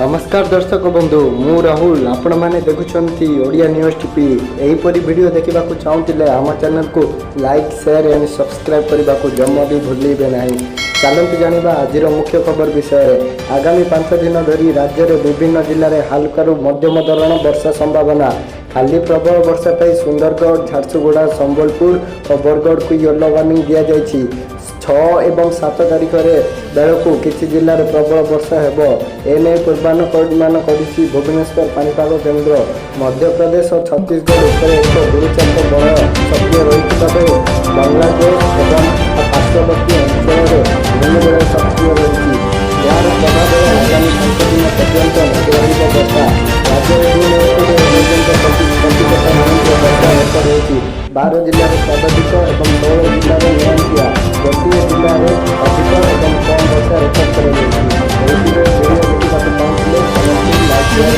ନମସ୍କାର ଦର୍ଶକ ବନ୍ଧୁ, ମୁଁ ରାହୁଲ। ଆପଣମାନେ ଦେଖୁଛନ୍ତି ଓଡ଼ିଆ ନ୍ୟୁଜ୍ ଟିଭି। ଏହିପରି ଭିଡ଼ିଓ ଦେଖିବାକୁ ଚାହୁଁଥିଲେ ଆମ ଚ୍ୟାନେଲକୁ ଲାଇକ୍, ସେୟାର ଆଣ୍ଡ ସବସ୍କ୍ରାଇବ୍ କରିବାକୁ ଜମା ବି ଭୁଲିବେ ନାହିଁ। ଚାଲନ୍ତୁ ଜାଣିବା ଆଜିର ମୁଖ୍ୟ ଖବର ବିଷୟରେ। ଆଗାମୀ 5 ଦିନ ଧରି ରାଜ୍ୟରେ ବିଭିନ୍ନ ଜିଲ୍ଲାରେ ହାଲୁକାରୁ ମଧ୍ୟମ ଧରଣ ବର୍ଷା ସମ୍ଭାବନା। କାଲି ପ୍ରବଳ ବର୍ଷା ପାଇଁ ସୁନ୍ଦରଗଡ଼, ଝାରସୁଗୁଡ଼ା, ସମ୍ବଲପୁର ଓ ବରଗଡ଼କୁ ୟେଲୋ ୱାର୍ଣ୍ଣିଂ ଦିଆଯାଇଛି। 6 ଏବଂ 7 ତାରିଖରେ ବେଳକୁ କିଛି ଜିଲ୍ଲାରେ ପ୍ରବଳ ବର୍ଷା ହେବ। ଏନେଇ ପୂର୍ବାନୁମାନ କରିଛି ଭୁବନେଶ୍ୱର ପାଣିପାଗ କେନ୍ଦ୍ର। ମଧ୍ୟପ୍ରଦେଶ ଓ ଛତିଶଗଡ଼ ଉପରେ ଏକ ଗୁରୁଚାପ ବଳୟ ସକ୍ରିୟ ରହିଥିବା ବେଳେ ବାଂଲାଦେଶ ଏବଂ ପାର୍ଶ୍ୱବର୍ତ୍ତୀ ଅଞ୍ଚଳରେ ଘୂର୍ଣ୍ଣିବଳୟ ସକ୍ରିୟ ରହିଛି। ଏହାର ପ୍ରଭାବରେ ଆଗାମୀ 5 ଦିନ ପର୍ଯ୍ୟନ୍ତ ଲାଗି ରହିବ ବର୍ଷା। ରାଜ୍ୟରେ ଜୁନ୍ 1ରୁ ଏପର୍ଯ୍ୟନ୍ତ 25% ମିଳିମିଟର ବର୍ଷା ରେକର୍ଡ ହୋଇଛି। 12 ଜିଲ୍ଲାରେ ସର୍ବାଧିକ ଏବଂ 16 ଜିଲ୍ଲାରେ ନିଅଣ୍ଟିଆ। ଗୋଟିଏ ଜିଲ୍ଲାରେ ଅଧିକ ଏବଂ କମ୍ ବର୍ଷା ରେକର୍ଡ କରାଯାଇଛି। ଏହି ଭିଡ଼ିଓ ଦେଖିବାକୁ ଚାହୁଁଥିଲେ ଚ୍ୟାନେଲକୁ ଲାଇକ୍, ସେୟାର